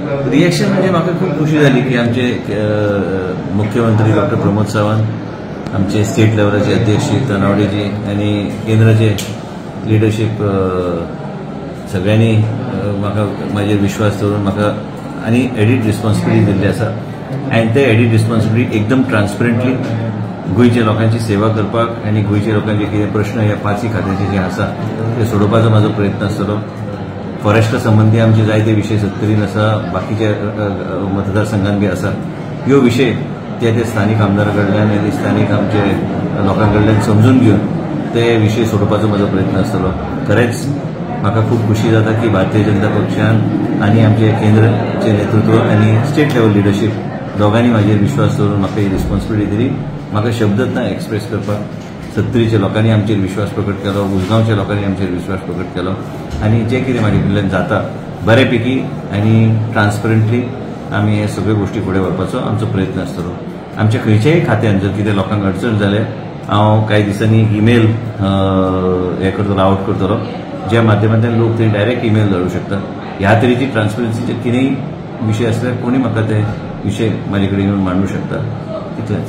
Reaction म्हणजे म्हाका खूब खुशी जाली की आमचे मुख्यमंत्री डॉक्टर प्रमोद सावंत, आमचे स्टेट लेवलाचे अध्यक्ष श्री तानावडेजी आनी केंद्राचे लिडरशीप सगळ्यांनी म्हाका म्हाजेर विश्वास दवरून म्हाका आनी एडिट रिस्पॉन्सिबिलिटी दिल्ली आसा आनी ते एडिट रिस्पॉन्सिबिलिटी एकदम ट्रान्सपरंटली गोंयच्या लोकांची सेवा करपाक आनी गोंयच्या लोकांचे कितें प्रश्न ह्या पांचय खात्याचे जे आसा ते सोडोवपाचो म्हाजो प्रयत्न आसतलो. फॉरेस्टा संबंदी आमचे जायते विशय सत्तरीन आसा, बाकीच्या मतदारसंघान बी आसा. ह्यो विशय ते ते स्थानीक आमदारा कडल्यान आनी स्थानीक आमचे लोकां कडल्यान समजून घेवन ते विशय सोडोवपाचो म्हाजो प्रयत्न आसतलो. खरेंच म्हाका खूब खुशी जाता की भारतीय जनता पक्षान आनी आमचे केंद्राचे नेतृत्व आनी स्टेट लेवल लिडरशीप दोगांनी म्हाजेर विश्वास दवरून म्हाका ही रिस्पॉन्सिबिलिटी दिली. म्हाका शब्दच ना एक्सप्रेस करपाक. सत्तरीच्या लोकांनी आमचेर विश्वास प्रकट केलो, उसगांवच्या लोकांनी आमचेर विश्वास प्रकट केलो आनी जें कितें म्हाजे कडल्यान जाता बऱ्यापैकी आनी ट्रान्सपरंटली आमी हे सगळ्यो गोश्टी फुडें व्हरपाचो आमचो प्रयत्न आसतलो. आमच्या खंयच्याय खात्यान जर कितें लोकांक अडचण जाल्यार हांव कांय दिसांनी इमेल हें करतलो, आवट करतलो, ज्या माध्यमांतल्यान लोक थंय डायरेक्ट इमेल धाडूं शकता. ह्या तरेची ट्रान्सपरन्सीचे कितेंय विशय आसल्यार कोणी म्हाका ते विशय म्हाजे कडेन येवन मांडूं शकता. इतलेंच.